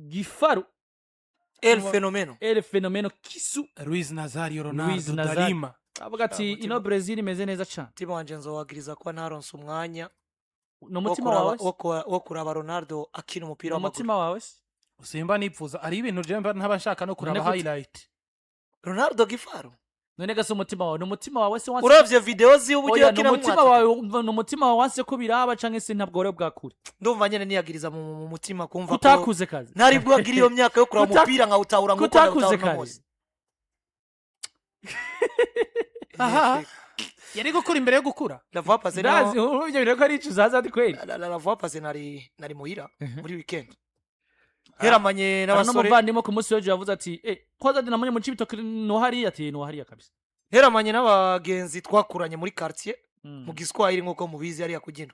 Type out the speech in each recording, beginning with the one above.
Gifaru. El Fenomeno. El Fenomeno Kisu. Luis Nazario Luis Ronaldo Nazario. Darima. Avuga ati ino Brazil imeze neza cane. Mutima wanje nzowagiriza kuba ntaronse umwanya Ni wo umutima kuraba- wawe se? wo kuraba Ronaldo akina umupira Ni w'amaguru. umutima wawe se? Usimba nipfuza ari ibintu je mba ntaba nshaka no kuraba None highlight. Ronaldo Gifaru. None gase umutima wawe, ni umutima wawe se wanse? Uravye video ziwe uburyo Oya, ni yakina umutima mwataka. wawe, umva, ni umutima wawe wanse ko biraba canke se ntabwo wari bwakure? Ndumva nyene niyagiriza mu mutima kumva ko Kutakuze kazi. ntari bwagira iyo myaka yo kuraba umupira nkawutahura nk'uko Kutakuze ndawutahura uno kare. munsi. Aha yari gukura imbere yo gukura. La fois passée Ndazi ubu ibyo bintu ko ari icuza haza kweli. La fois passée nari muhira muri weekend, heramanye Hari n'abasore. n'umuvandimwe ku munsi w'ejo yavuze ati ko azadi namwe mu Cibitoke no hariya, ati no hariya kabisa. Heramanye n'abagenzi twakuranye muri quartier mu Giswahili, nk'uko mubizi hariya kugino.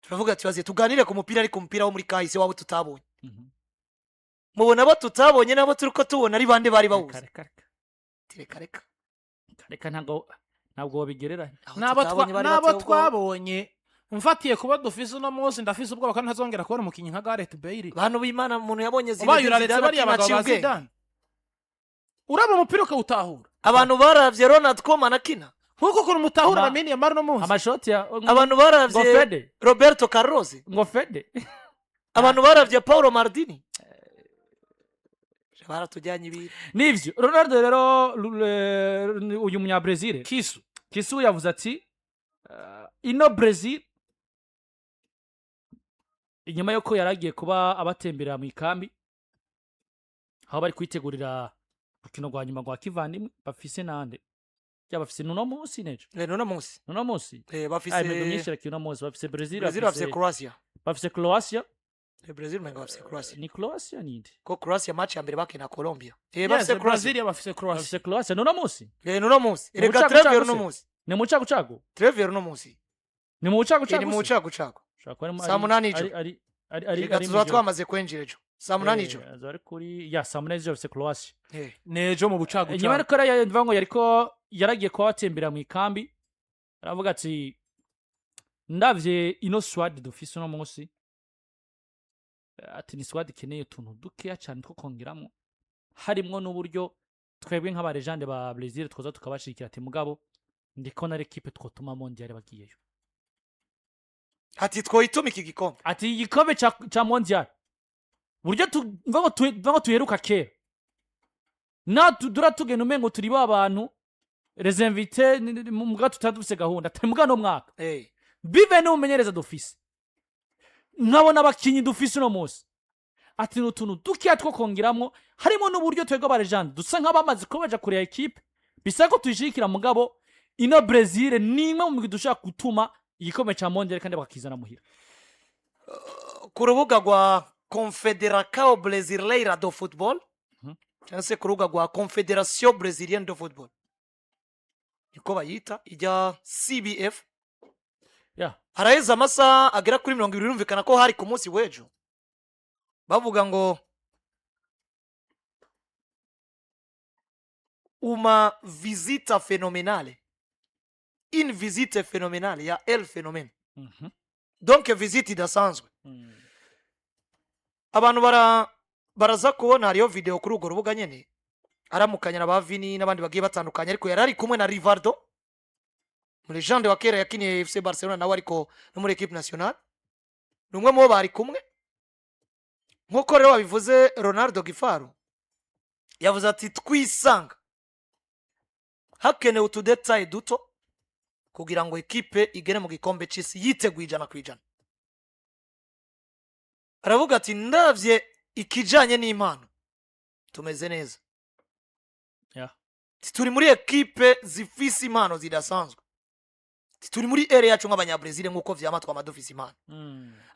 Turavuga ati baziye tuganire ku mupira, ariko umupira wo muri kahise wabo tutabonye. Mubona abo tutabonye nabo turi ko tubona ari bande bari bawuzi? Reka, reka. Reka, reka. Reka, ntabwo wabigereranya. Abo N'abo tutabonye bari n'abo bateye ubwoba. twabonye, mfatiye kuba dufise uno munsi, ndafise ubwoba ko ntazongera kubona umukinnyi nka Gareth Bale. Bantu b'Imana, umuntu yabonye Ubaye Zinedine uraretse Zidane bariya akina bagabo aciye ba ubwenge. Zidane, uraba umupira ukawutahura. Abantu baravye Ronald Koeman akina. Nk'uko ukuntu mutahura Lamine Yamal uno munsi. Amashoti ya Abantu ngo baravye Fede. Roberto Carlos. Ngo Fede. Abantu baravye Paulo Maldini, baratujyanye ibintu. Nivyo, Ronaldo rero uyu munya Brazil Kisu. Kisu yavuze ati ino Brazil, inyuma yuko yaragiye kuba abatembera mu ikambi aho bari kwitegurira urukino rwa nyuma rwa kivandimwe bafise nande, yaba bafise nuno munsi nejo. Nuno munsi. Nuno munsi. Bafise Ah, imigwi myinshi irakina uno munsi. Bafise Brazil. Brazil bafise Croatia. Bafise Croatia. Brazil umenga bafise Croatia. Ni Croatia ninde? Ko Croatia match ya mbere bakina Colombia. Yes, Bafise Croatia. Brazil bafise Croatia. Bafise Croatia nuno munsi. Nuno munsi. Mu Erega bucagucagu Trevor se? uno munsi. Ni mu cagucagu. Trevor uno munsi. Ni mu bucagucagu Ni mu se? bucagucagu. Ushobora kuba Saa 8 ijoro. ari Reka ari tuzoba mw'ijoro. twamaze kwinjira ejo saa 8 ijoro. Azoba ari kuri ya saa 8 z'ijoro bafise Croatia. Nejo mu Inyuma bucagucagu. ariko rero mvuga ngo yariko yaragiye kuba batembera mu ikambi, aravuga ati ndavye ino squad dufise uno munsi, ati ni squad ikeneye utuntu dukeya cyane two kongeramo, harimwo n'uburyo twebwe nk'aba légende ba Brazil twoza tukabashigikira, ati mugabo ndiko na équipe twotuma mondial bagiyeyo. Ati twoyituma iki gikombe. Ati igikombe ca mondial buryo mvuga ngo tuheruka kera na dura tugenda umengo turi ba bantu les invités muga tutari dufise gahunda, atari muga no mwaka bive n'umumenyereza dufise, nkabona abakinyi dufise uno munsi, ati ni utuntu dukeya two kongeramwo, harimo n'uburyo twebwe aba légende dusa nk'abamaze kuba baja kureba ekipe, bisa ko tuyishigikira, mugabo ino Brazil ni imwe mu migwi dushobora gutuma igikombe ca mondial kandi bakakizana muhira. Ku rubuga rwa Confederação Brasileira do Football cyangwa se ku rubuga rwa Confédération Brésilienne de Football, niko bayita, ijya CBF, haraheze amasaha agera kuri 20, birumvikana ko hari ku munsi w'ejo, bavuga ngo uma visita fenomenale, une visite phénoménale ya El Phénomène. Donc visite idasanzwe. Abantu baraza kubona hariyo video kuri urwo rubuga nyene aramukanya na ba Vini n'abandi bagiye batandukanye, ariko yari ari kumwe na Rivaldo, mu légende wa kera yakiniye FC Barcelona nawe ariko no muri équipe nationale, ni umwe mu bo bari kumwe. Nk'uko rero babivuze, Ronaldo Gifaru yavuze ati twisanga hakenewe utu détails duto kugira ngo ekipe igere mu gikombe c'isi yiteguye 100%. Aravuga ati ndavye ikijanye n'impano tumeze neza. Ati, turi muri ekipe zifise impano zidasanzwe. Ati, turi muri ère yacu nk'Abanyabrezil nk'uko vyama twama dufise impano.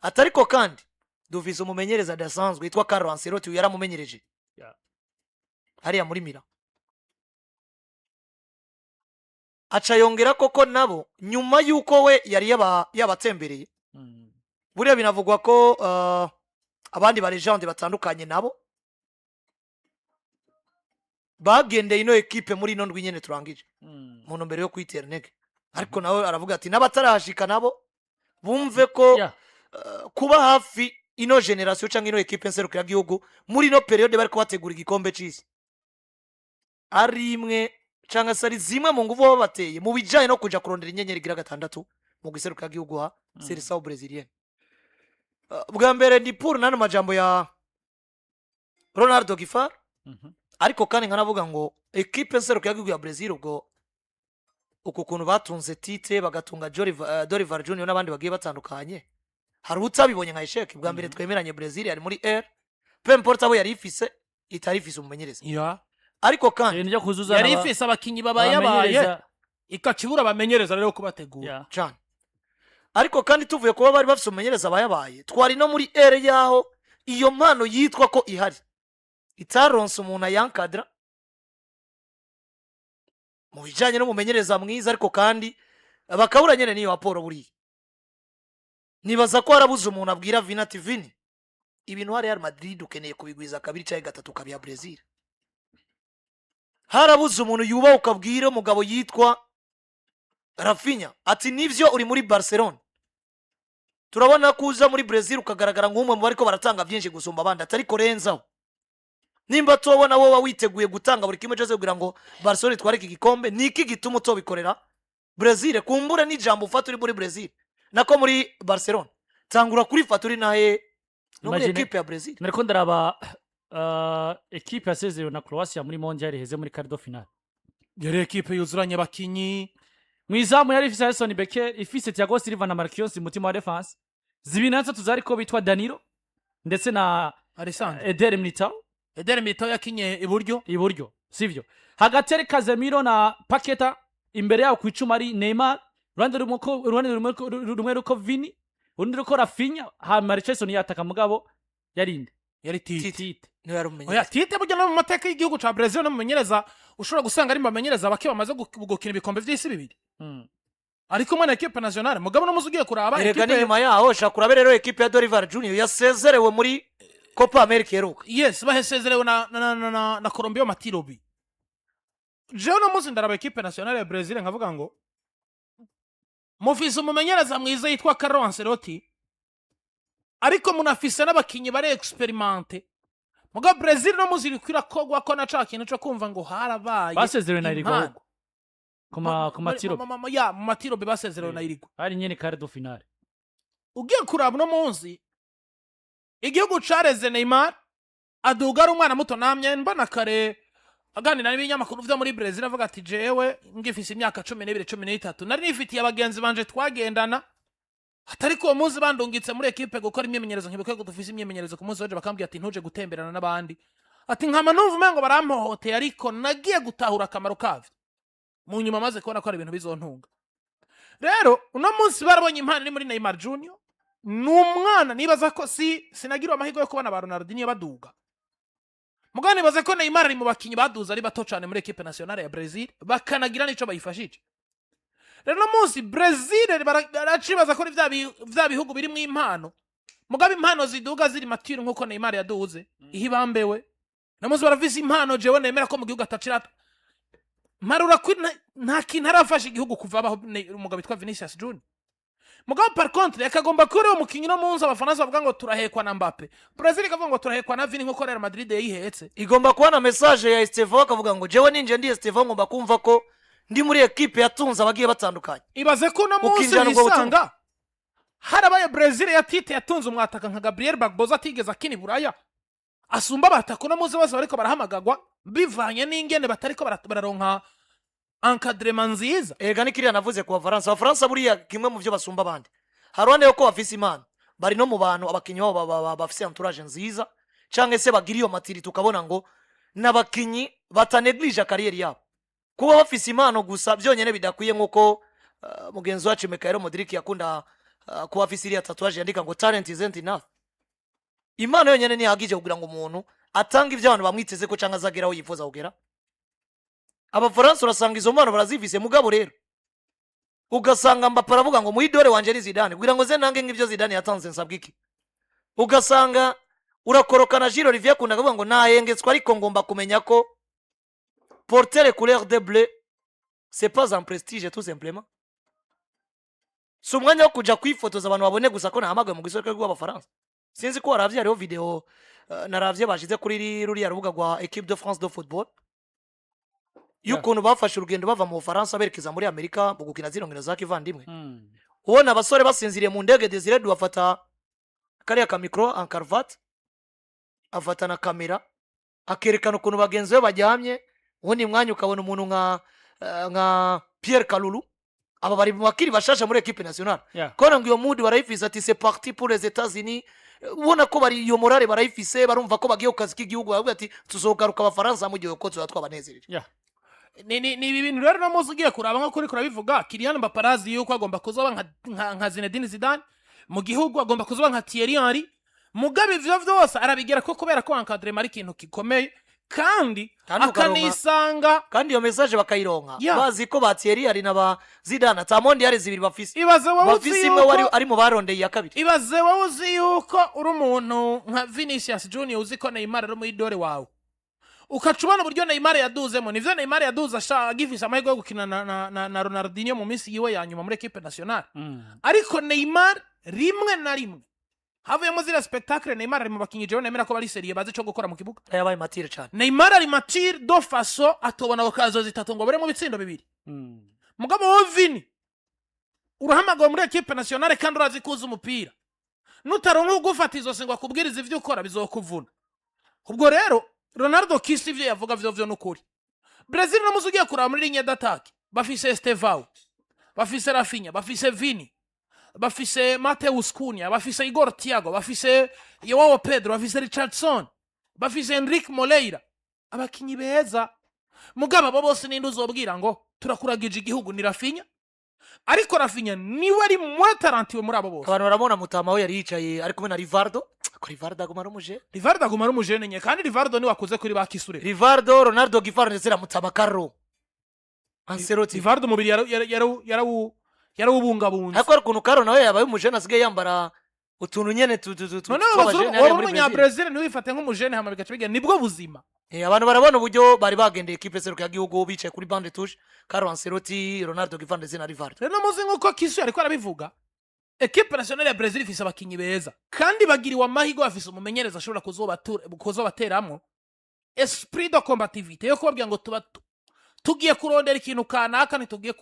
Ati ariko kandi dufise umumenyereza adasanzwe yitwa Carlo Ancelotti, uyu yaramumenyereje hariya muri Milan. Aca yongera koko nabo nyuma y'uko we yari yabatembereye. Buriya binavugwa ko abandi ba légende batandukanye nabo bagendeye ino ekipe muri ino ndwi nyene turangije mu ntumbero yo kwitera intege, ariko nawe aravuga ati n'abatarahashika nabo bumve ko kuba hafi. Ino génération cyangwa ino ekipe nserukiragihugu muri ino période bariko bategura igikombe c'isi, ari imwe cyangwa se ari zimwe mu nguvu baba bateye mu bijanye no kuja kurondera inyenyeri igira gatandatu mu giserukiragihugu ha Seleção brésilienne. Bwa mbere ndi pour n'ano majambo ya Ronaldo Gifar, ariko kandi nkanavuga ngo ekipe nserukiragihugu ya Brazil, ubwo uku kuntu batunze Tite, bagatunga Dorival Junior n'abandi bagiye batandukanye, hari utabibonye nka échec. Bwa mbere twemeranye, Brazil yari muri ère, peu importe abo yari ifise, itari ifise umumenyereza, ariko kandi Ibintu byo kuzuza Yari ifise abakinyi babayabaye, ikacibura abamenyereza rero kubategura. Cyane, ariko kandi tuvuye kuba bari bafise umumenyereza abayabaye, twari no muri ère yaho iyo mpano yitwa ko ihari itaronse umuntu ayankadra mu bijanye n'umumenyereza mwiza, ariko kandi bakabura nyene n'iyo raporo. Buriya nibaza ko harabuze umuntu abwira Vini ati: "Vini, ibintu ha Real Madrid ukeneye kubigwiza kabiri cyangwa gatatu ukabiha Brazil." Harabuze umuntu yubaha ukabwira umugabo yitwa Raphinha ati: "Nivyo, uri muri Barcelona, turabona ko uza muri Brazil ukagaragara nk'umwe mu bariko baratanga byinshi gusumba abandi, atari kurenzaho. Nimba tubona wowe witeguye gutanga buri kimwe cyose kugira ngo Barcelona itware iki gikombe, ni iki gituma utobikorera Brazil?" Kumbure n'ijambo ufata uri muri Brazil, nako muri Barcelona, tangura kurifata uri nahe no muri ekipe ya Brazil. Nariko ndaraba ekipe yasezerewe na Croatia muri mondial iheze muri quart de finale. Yari ekipe yuzuranye abakinyi. Mu izamu yari ifise Alisson Becker, ifise Thiago Silva na Marquinhos mutima wa défense, zibiri na zitatu zariko bitwa Danilo ndetse na Alessandro. Eder Militao. Eder Militao yakinye iburyo. Iburyo, sivyo? Hagati ari Casemiro na Paqueta, imbere yabo ku icumi ari Neymar, uruhande rumwe ruko Vini, urundi ruko Raphinha, hanyuma Richarlison yataka, mugabo yarinde? Yari Tite. Tite. Niwe yari umumenyereza. Oya, Tite burya no mu mateka y'igihugu ca Brazil no mumenyereza ushobora gusanga ari mu bamenyereza bake bamaze gukina ibikombe vy'isi bibiri ariko umwe na équipe nationale. Mugabo no muzi ugiye kuraba Erega ekipe n'inyuma yaho shaka urabe rero ekipe ya Dorival Junior yasezerewe muri Copa America iheruka. Yes, bahesezerewe na Colombia ma tirs au but. Jewe no munsi ndaraba équipe nationale ya Brazil nkavuga ngo mufise umumenyereza mwiza yitwa Carlo Ancelotti, ariko munafise n'abakinyi bari expérimentés. Mugabo Brazil no muzi iriko irakogwa ko na ca kintu co kumva ngo harabaye Basezerewe na Uruguay impano. ahubwo ku matiro. Ya, mu ma tirs au but basezerewe na Uruguay. Hari nyene quart de finale. Ugiye kuraba uno munsi, igihugu careze Neymar aduga ari umwana muto. Namye mbona kare aganira n'ibinyamakuru vyo muri Brazil avuga ati: "Jewe ngifise imyaka 12, 13, nari nifitiye abagenzi banje twagendana, atari ko uwo munsi bandungitse muri ekipe gukora imyimenyerezo, nkibuka ko dufise imyimenyerezo ku munsi w'ejo, bakambwira ati ntuje gutemberana n'abandi, ati nkama numva umengo barampohoteye, ariko nagiye gutahura akamaro kavyo mu nyuma maze kubona ko ari ibintu bizontunga." Rero uno munsi barabonye impano iri muri Neymar Junior. Ni umwana nibaza ko si sinagiriwe amahirwe yo kubona ba Ronaldinho baduga, mugabo nibaza ko Neymar ari mu bakinyi baduze ari bato cyane muri équipe nationale ya Brazil, bakanagira n'ico bayifashije. Rero uno munsi Brazil baracibaza ko ari vya bihugu birimwo impano, mugabo impano ziduga ziri mature nk'uko Neymar yaduze ihibambewe. No munsi barafise impano. Jewe nemera ko mu gihugu atacira mparura ko nta kintu arafasha igihugu kuva abaho umugabo witwa Vinicius Junior. Mugabo par contre yakagomba kuba ariwo mukinyi no munsi Abafaransa bavuga ngo turahekwa na Mbappe, Brazil ikavuga ngo turahekwa na Vini, nkuko Real Madrid yayihetse. Igomba kuba na message ya Estevao, akavuga ngo: "Jewe ninje ndi Estevao, ngomba kumva ko ndi muri ekipe yatunze abagiye batandukanye." Ibaze ko uno munsi Ukinjirana ubwo butumwa. wisanga harabaye Brazil ya Tite yatunze umwataka nka Gabriel Barbosa atigeze akina i Buraya, asumba abataka uno munsi bose bariko barahamagagwa, bivanye n'ingene batariko bararonka encadrement nziza. Erega ni kiriya navuze ku Bafaransa. Abafaransa buriya kimwe mu byo basumba abandi, haruhande yo ko bafise impano, bari no mu bantu abakinyi babo bafise entourage nziza, cyangwa se bagira iyo maturité, ukabona ngo n'abakinyi bataneglige carrière yabo. Kuba bafise impano gusa byonyine bidakwiye, nk'uko mugenzi wacu Mykhailo Mudryk yakunda kuba afise iriya tatouage yandika ngo "Talent isn't enough." Impano yonyine ntihagije kugira ngo umuntu atange ibyo abantu bamwiteze ko cyangwa azagera aho yifuza kugera. Abafaransa urasanga izo mpano barazifise, mugabo rero ugasanga Mbappe aravuga ngo mu idole wanje ni Zidane, kugira ngo ze nange nk'ibyo Zidane yatanze nsabwa iki? Ugasanga urakorokana Gilles Olivier akunda kuvuga ngo nahengetswe, ariko ngomba kumenya ko porter les couleurs de bleu, c'est pas un prestige tout simplement, si umwanya wo kuja kwifotoza abantu babone gusa ko nahamagawe mu gisoko rw'Abafaransa. Sinzi ko waravye, hariho video naravye bashize kuri ruriya rubuga rwa Equipe de France de football y'ukuntu bafashe urugendo bava mu Bufaransa berekeza muri Amerika mu gukina zino nkino za kivandimwe. Ubona abasore basinziriye mu ndege, Desire bafata kariya ka micro en cravate, afata na kamera, akerekana ukuntu bagenzi be baryamye. Ubundi mwanya ukabona umuntu nka Pierre Kalulu, aba bari mu bakiri bashasha muri equipe nationale, kubona ngo iyo mood barayifise, ati: "C'est parti pour les États-Unis." Ubona ko bari iyo morale barayifise, barumva ko bagiye ku kazi k'igihugu, baravuga ati: "Tuzogaruka Abafaransa mu gihe ko tuba twabanezereje." Ni ibi bintu rero no muzi ugiye kuraba nko kuri kurabivuga, Kylian Mbappé arazi yuko agomba kuzoba nka Zinedine Zidane mu gihugu, agomba kuzoba nka Thierry Henry. Mugabe ivyo vyose arabigera ko kubera ko encadrement ari ikintu gikomeye kandi Kandi akanisanga. Kandi iyo message bakayironka bazi ko ba Thierry hari na ba Zidane ata mondial zibiri bafise. Ibaze wowe uzi Bafise imwe, wari yuko ari mu barondeye iya kabiri. Ibaze wowe uzi yuko uri umuntu nka Vinicius Junior, uzi ko Neymar ari umu idole wawe, ukaca ubona uburyo Neymar yaduzemo. Nivyo, Neymar yaduze agifise amahirwe yo gukina na Ronaldinho mu minsi yiwe ya nyuma muri equipe nationale. Ariko Neymar rimwe na rimwe havuyemo ziriya spectacle. Neymar ari mu bakinyi jewe nemera ko bari sérieux, bazi ico gukora mu kibuga. Yabaye mature cyane. Neymar ari mature de façon atobona occasion zitatu ngo baremo ibitsindo bibiri. Mugabo wowe Vini urahamagawe muri equipe nationale kandi urazi ko uzi umupira, nutaronka ugufata izosi ngo akubwirize ivyo ukora, bizokuvuna. Ubwo rero Ronaldo Kisi ivyo yavuga vyo nukuri. Brazil no muzi ugiye kuraba muri ligne d'attaque, bafise Estevao, bafise Rafinha, bafise Vini, bafise Mateus Cunha, bafise Igor Thiago, bafise Joao Pedro, bafise Richardson, bafise Enrique Moreira, abakinyi beza. Mugabo abo bose ninde uzobwira ngo turakuragije igihugu? Ni Rafinha, ariko Rafinha niwe ari moins talentueux muri abo bose. Abantu baramubona Mutama aho yari yicaye ari kumwe na Rivardo, ko Rivardo aguma ari umuje. Rivardo aguma ari umujene nye, kandi Rivardo niwe wakuze kuri ba Kisure. Rivardo, Ronaldo Gifaro ndetse na Mutama Carlo Ancelotti. Rivardo umubiri yarawubungabunze. Ariko hari ukuntu Carlo nawe yabaye umujene, asigaye yambara utuntu nyene Noneho tw'abajene wari hariya muri Brazil. Umunyabrazil ntiwifate nk'umujene, hama bigaca bigenda, nibwo buzima. Abantu barabona uburyo bari bagendeye ekipe seruka y'igihugu bicaye kuri banc de touche, Carlo Ancelotti, Ronaldo Gifaro ndetse na Rivardo. Rero muzi nk'uko Kisu yariko arabivuga, ekipe nationale ya Brazil ifise abakinyi beza kandi bagiriwe amahirwe, bafise umumenyereza ashobora kuzobateramwo esprit de combativité yo kubabwira ngo tuba tugiye kurondera ikintu kanaka, ntitugiye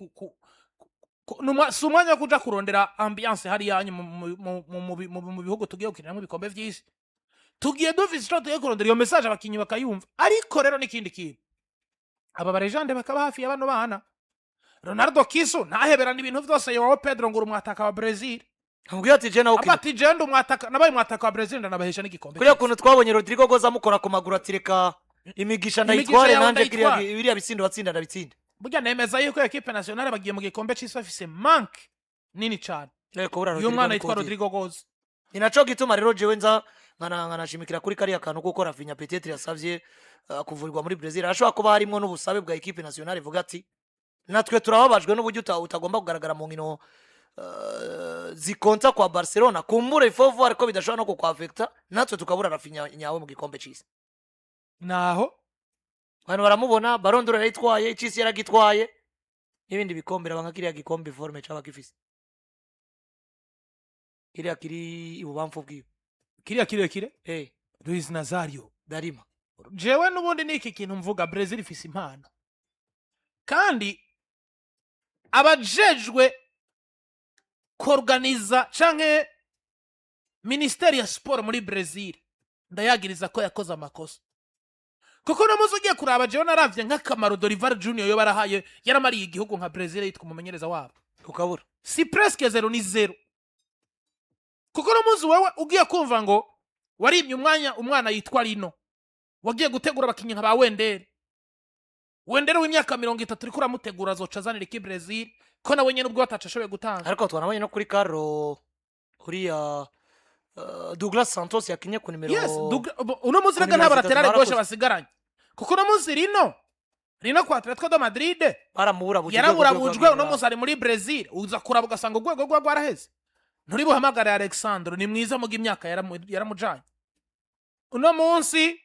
si umwanya wo kuja kurondera ambiance hariya hanyu mu bihugu tugiye gukiniramwo ibikombe vy'isi. Tugiye dufise ico tugiye kurondera, iyo message abakinyi bakayumva. Ariko rero n'ikindi kintu, aba ba légende bakaba hafi ya bano bana. Ronaldo Kisu ntaheberana ibintu vyose Joao Pedro ngo uri umwataka wa Brazil. Amubwira ati: "Je nawe Avuga ukina." ati: "Je ndi umwataka, nabaye umwataka wa Brazil, ndanabahesha n'igikombe." Kuriya kuntu twabonye Rodrigo Goza amukora ku maguru ati: "Reka imigisha ndayitware." Yawe Nanje kiriya ndayitware. Biriya bitsindo watsinda ndabitsinda. Burya nemeza yuko ekipe nationale bagiye mu gikombe c'isi bafise manque nini cane Reka kubura uyu Rodrigo mwana ni yitwa kodi. Rodrigo Goza. Ni naco gituma rero jewe nza nkanashimikira kuri kariya kantu kuko Rafinha peut-être yasavye kuvurirwa muri Brazil, arashobora kuba harimwo n'ubusabe bwa equipe nationale ivuga ati: "Natwe turababajwe n'uburyo utagomba kugaragara mu nkino zikonta kwa Barcelona." Kumbure il faut voir ko bidashobora no kukwaffecta, natwe tukabura Rafinha nyawe mu gikombe c'isi. Naho Abantu baramubona, Ballon d'Or yarayitwaye, icisi yaragitwaye n'ibindi bikombe. Raba nka kiriya gikombe forme caba gifise, kiriya kiri ibubamfu bwiwe. Kiriya kirekire. Eh. Luis Nazario. Darima. Jewe n'ubundi ni iki kintu mvuga: Brazil ifise impano kandi abajejwe korganiza canke minisiteri ya siporo muri Brazil ndayagiriza ko yakoze amakosa, kuko no muzi ugiye kuraba, jewe naravye nk'akamaro Dorival Junior yo barahaye yaramariye igihugu nka Brazil yitwa umumenyereza wabo. Ukabura. Si presque zéro, ni zéro, kuko no muzi wewe ugiye kumva ngo warimye umwanya umwana yitwa Rino, wagiye gutegura abakinnyi nka ba Wendere. Wendere w'imyaka 30 uriko uramutegura, azoca azanira iki Brazil ko nawe nyene ubwo ataco ashoboye gutanga? Ariko twanabonye no kuri Carlo uriya Douglas Santos yakinye ku nimero Yes, uno munsi ku rega nimero nta 3 ba latéral gauche barakoze. basigaranye, kuko uno munsi Rino kwa Atletico de Madrid Baramuburabuje. Yaraburabujwe, uno munsi ari muri Brazil. Uza kuraba ugasanga urwego rwe rwaraheze. Nturi buhamagare Alexandre, ni mwiza muga imyaka yaramujanye. Uno munsi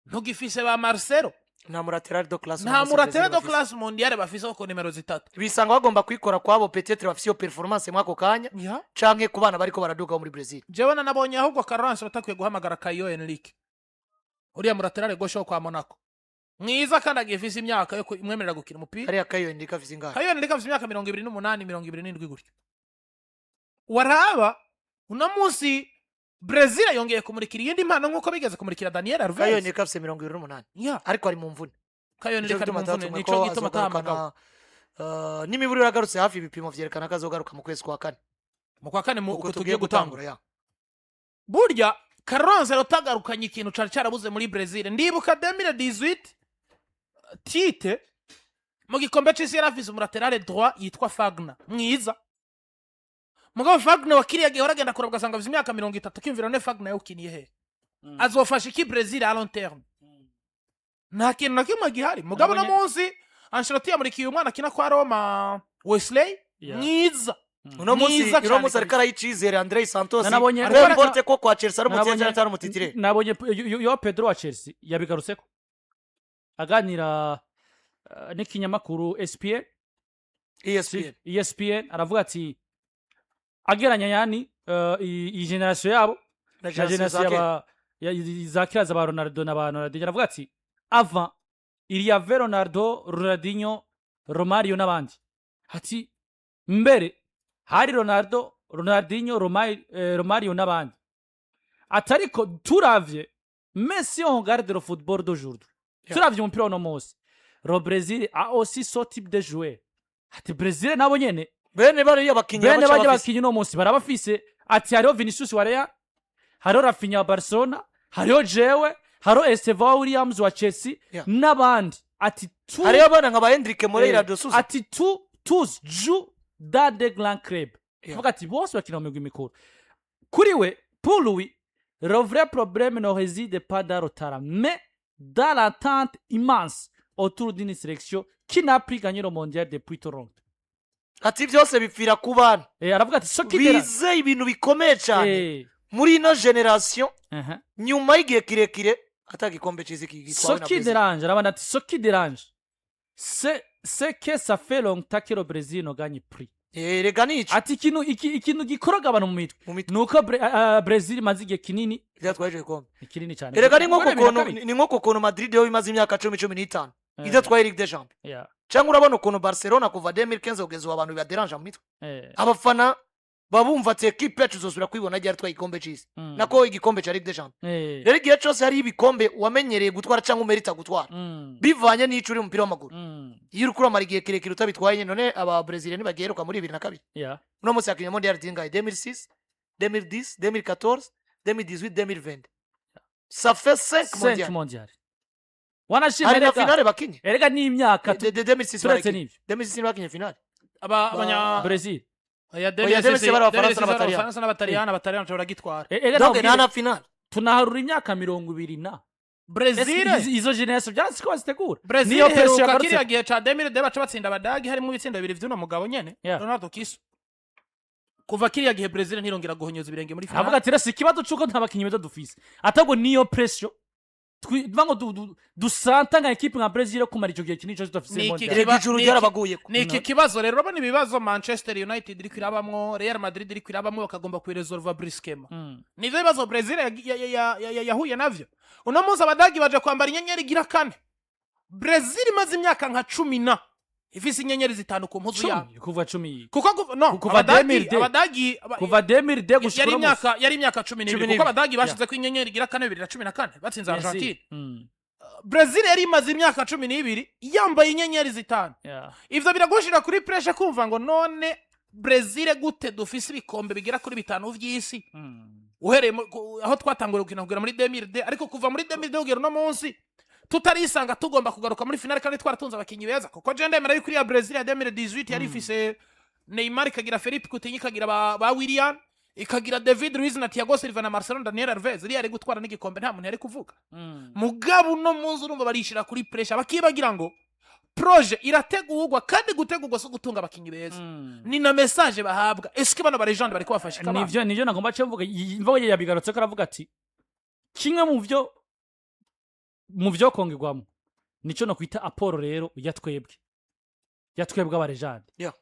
ntugifise ba Marcelo. Nta mu latéral de classe. Nta mu latéral de classe mondiale bafise ku nimero 3. Bisanga bagomba kwikora kwabo, peut-être bafise iyo performance mwako kanya canke ku bana bariko baraduga bo muri Brazil. Jewe nanabonye ahubwo Carlo Ancelotti akwiye guhamagara Caio Henrique, uriya mu latéral gauche wo kwa Monaco, mwiza kandi agifise imyaka yo imwemerera gukina umupira. Hariya Caio Henrique afise ingahe? Caio Henrique afise imyaka 28, 27 gutyo. Waraba uno munsi Brazil yongeye kumurikira iyindi mpano nk'uko bigeze kumurikira Daniel Caio Alves. Henrique afise 28, ariko ari mu mvune. Caio Nico Henrique ari gituma mu mvune, atatumwe nico ko gituma azogarukana, atahamagawe. N'imiburo yagarutse hafi, ibipimo vyerekana ko azogaruka mu kwezi kwa kane. Mu kwa kane, mu uko uko tugiye gutangura. Ya. Burya Carlo Ancelotti agarukanye ikintu cari carabuze muri Brazil. Ndibuka 2018, Tite mu gikombe c'isi yari afise umu latéral droit yitwa Fagner mwiza, mugabo Fagner wa kiriya gihe waragenda kuraba ugasanga afise imyaka 30, ukiyumvira: none Fagner yawukiniye he? Azofasha iki Brazil à long terme? Nta kintu na kimwe gihari. Mugabo no munsi Ancelotti yamurikiye umwana akina kwa Roma, Wesley, mwiza. Uno munsi Mwiza uno cane munsi ariko kabisa. araha icizere Andrei Santos, Nanabonye peu importe ko kwa Chelsea ari umutiyeri cyangwa atari umu titulaire. Nabonye yo Pedro wa Chelsea yabigarutseko aganira n'ikinyamakuru SPN. ESPN. ESPN. Aravuga ati ageranya yani iyi génération yabo na na génération génération za kera. Za kera za ba Ronaldo na ba Ronaldinho. Aravuga ati avant il y avait Ronaldo, Ronaldinho, Romario n'abandi. Ati mbere hari Ronaldo, Ronaldinho, Romario n'abandi. Ati ariko turavye, mais si on regarde le football d'aujourd'hui, turavye umupira w'uno munsi, le Brésil a aussi ce type de joueur. Ati Brésil nabo nyene bene bariya bakinyi bene baca bajya bafise. bakinyi uno munsi barabafise. Ati hariho Vinicius wa Real, hariho Raphinha wa Barcelona, hariho jewe, hariho Estevao Williams wa Chelsea n'abandi. Ati tu Hariyo abana nka ba Hendrick Moreira de Souza. Ati tu tous jouent dans des grands clubs. Avuga ati bose bakina mu migwi mikuru. Kuri we, pour lui, le vrai problème ne réside pas dans le talent mais dans l'attente immense autour d'une sélection qui n'a plus gagné le mondial depuis Toronto. Ati byose bipfira ku bana Aravuga ati ce qui dérange bize ibintu bikomeye cyane muri ino génération nyuma y'igihe kirekire ata gikombe cy'isi gitwawe Ce na qui Brazil. dérange, arabona ati ce qui dérange, c'est que ça fait longtemps que le Brésil ne gagne plus. Rega nico. Ati ikintu gikoroga abantu mu mitwe mu mitwe ni uko Brésil imaze igihe kinini byatwaye ico gikombe. Ni kinini cyane. Erega ni nko Kubera bibiri na kukuntu kabiri. Ni nko kukuntu Madrid yo imaze imyaka 10, 15 idatwaye Ligue des Champions, cyangwa urabona ukuntu Barcelona kuva 2015 kugeza ubu abantu bibaderanje mu mitwe. Abafana babumva ati ekipe yacu izosubira kwibona ryari itwaye igikombe c'isi, nako igikombe ca Ligue des Champions. Rero igihe cyose hariho ibikombe wamenyereye gutwara cyangwa umerita gutwara, bivanye n'ico uri mu mupira w'amaguru, iyo uriko uramara igihe kirekire utabitwaye nyine. None aba Brazil ntibagiheruka muri 2002? Uno munsi yakinye mondial zingahe? 2006, 2010, 2014, 2018, 2020, ça fait 5 5 mondial. Mondial wanashima. Hari na Erega finale bakinye. Erega n'imyaka De 2006 turetse barakinye. n'ivyo. 2006 bakinye finale. Aba abanya Brésil. Oya, Oya, 2006 2006 bari Abafaransa 2006 n'Abataliyani. Abafaransa n'Abataliyani, Abataliyani baragitwara. Erega Donc nta nakubwire, na finale. Tunaharura imyaka 20 na Brazil izo génération byanditse ko bazitegura. Brazil Niyo pression iheruka yagarutse. kiriya gihe ca 2002, baca batsinda Abadagi, harimo ibitsindo bibiri vy'uno mugabo nyene, Ronaldo Kiso. Kuva kiriya gihe Brazil ntirongera guhonyoza ibirenge muri Avuga finale. ati rero si ikibazo c'uko nta bakinyi beza dufise, atabwo niyo pression tuvuga ngo dusanta nka ekipe nka Brazil yo kumara ico gihe kinini cose tudafise Ni iki mondial. Erega ijuru ryarabaguyeko. Ni iki kibazo rero. Urabona ibibazo Manchester United iriko irabamwo, Real Madrid iriko irabamwo, bakagomba kubiresolva brusquement. Nivyo bibazo Brazil yahuye navyo. Uno munsi Abadagi baje kwambara inyenyeri igira kane. Brazil imaze imyaka nka 10 na ifise inyenyeri 5 ku mpuzu yabo. 10, kuva 10. Kuko no Kuva Abadagi 2002. Abadagi Kuva 2002 gushika yari uno munsi. imyaka, yari imyaka 12. 12. Kuko Abadagi bashize ko inyenyeri igira kane 2014 batsinze Merci. Argentine. Brazil yari imaze imyaka 12 yambaye inyenyeri 5. Ivyo biragushira kuri pressure, kumva ngo none Brazil gute dufise ibikombe bigera kuri bitanu vy'isi, uhereye aho twatanguriye gukina kugera muri 2002, ariko kuva muri 2002 kugera uno munsi tutarisanga tugomba kugaruka muri finale kandi twaratunze abakinyi beza? Kuko je ndemera yuko iriya Brazil ya 2018 yari ifise Neymar, ikagira Philippe Coutinho, ikagira ba William, ikagira David Luiz na Thiago Silva na Marcelo, Daniel Alves, iriya yari gutwara n'igikombe, nta muntu yari kuvuga. Mugabo uno munsi urumva barishira kuri pressure, bakibagira ngo projet irategurwa, kandi gutegurwa si gutunga abakinyi beza, ni na message bahabwa. Eske bano ba légende bariko bafasha iki abana? Nivyo nagomba cyo mvuga. Mvuga yabigarutse ko aravuga ati kimwe mu byo kongerwamo Nico no kwita apport rero ya twebwe aba légendes.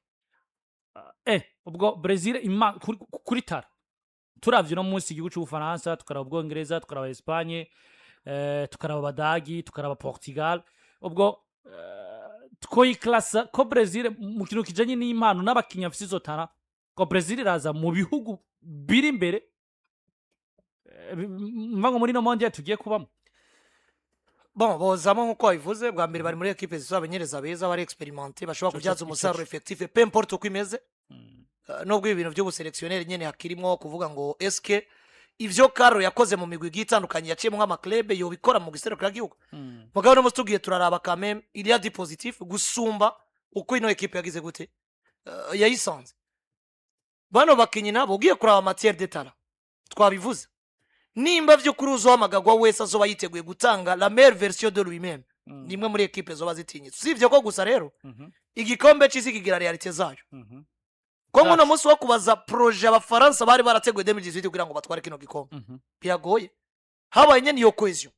Ubwo Brazil ima kuri tara turavye uno munsi igihugu c'Ubufaransa, tukaraba Ubwongereza, tukaraba Espagne, tukaraba Abadagi, tukaraba Portugal, ubwo twoyiklasa ko Brazil mu kintu kijanye n'impano n'abakinyi bafise izo talent, ko Brazil iraza mu bihugu biri imbere mva ngo muri no monde tugiye kubamo. Bon, bozamo nk'uko wabivuze bwa mbere, bari muri ekipe zifite abamenyereza beza bari expérimentés, bashobora kubyaza umusaruro effectif, peu importe uko imeze. Nubwo ibi bintu by'ubu sélectionneur nyene hakirimwo kuvuga ngo eske ivyo Carlo yakoze mu migwi igiye itandukanye yaciyemo nk'ama clubs yobikora mu giserukiragihugu. Mugabo no musi tugiye turaraba, quand même il y a du positif gusumba uko ino ekipe yagize gute, yayisanze bano bakinyi nabo. Ugiye kuraba matière de talent, twabivuze, nimba vy'ukuri uzohamagagwa wese azoba yiteguye gutanga la meilleure version de lui-même, ni imwe muri ekipe zoba zitinyitse. Usibye ko gusa rero igikombe c'isi kigira réalité zayo, ko nk'uno Zacu. munsi wo kubaza projet Abafaransa bari barateguye 2018 kugira ngo batware kino gikombe, biragoye. Habaye nyene iyo cohésion.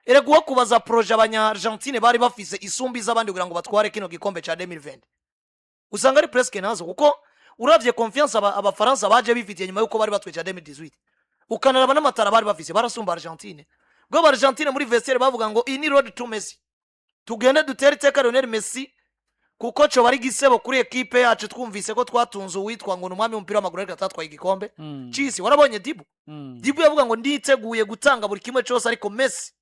Erega uwo kubaza projet Abanya Argentine bari bafise isumbi z'abandi kugira ngo batware kino gikombe ca 2020, usanga ari presque nazo, kuko uravye confiance Abafaransa baje bifitiye nyuma yuko bari batwaye ca 2018, ukanaraba n'amatara bari bafise, barasumba Argentine. Bwo Argentine muri vestiaire bavuga ngo iyi ni road to Messi, tugende dutere iteka Lionel Messi, kuko co bari gisebo kuri ekipe yacu twumvise ko twatunze uwitwa ngo ni umwami w'umupira w'amaguru ariko atatwaye igikombe c'isi. Warabonye Dibu? Dibu yavuga ngo nditeguye gutanga buri kimwe cyose, ariko Messi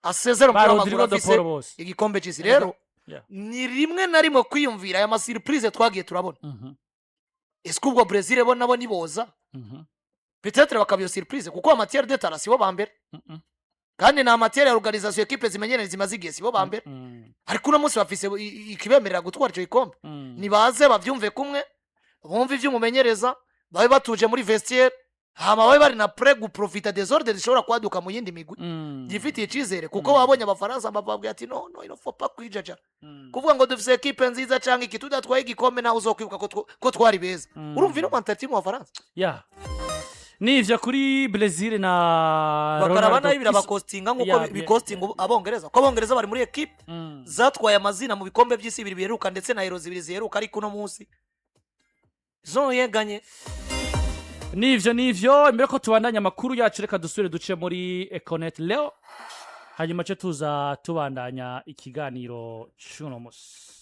asezera Ba umupira w'amaguru Rodrigo de afise Paul bose. igikombe c'isi. Rero ni rimwe na rimwe kwiyumvira aya ma surprises twagiye turabona. Ese ubwo Brazil bo nabo niboza, peut-être bakaba iyo surprise, kuko matière de talent sibo ba mbere, kandi na matière ya organisation, ekipe zimenyereye zimaze igihe, sibo ba mbere, ariko uno munsi bafise ikibemerera gutwara icyo gikombe. Nibaze bavyumve kumwe, bumve ivyo umumenyereza, babe batuje muri vestiaire, hama babe bari na prêt guprofita désordre zishobora kwaduka mu yindi migwi yifitiye icizere, kuko babonye Abafaransa bababwiye ati no, no, il faut pas kwijaja kuvuga ngo dufise ekipe nziza canke iki, tudatwaye igikombe nawe uzokwibuka ko twari beza. Urumva ino mentalité mu Bafaransa. Ya, nivyo kuri Brazil na Bakaraba Ronaldo. nayo birabakostinga nk'uko bikostinga Abongereza, kuko Abongereza bari muri ekipe zatwaye amazina mu bikombe by'isi bibiri biheruka ndetse na Euro zibiri ziheruka, ariko uno munsi zo yeganye. Nivyo. Imbere ko tubandanya amakuru yacu, reka dusubire duce muri Econet Leo, hanyuma cyo tuza tubandanya ikiganiro c'uno musi.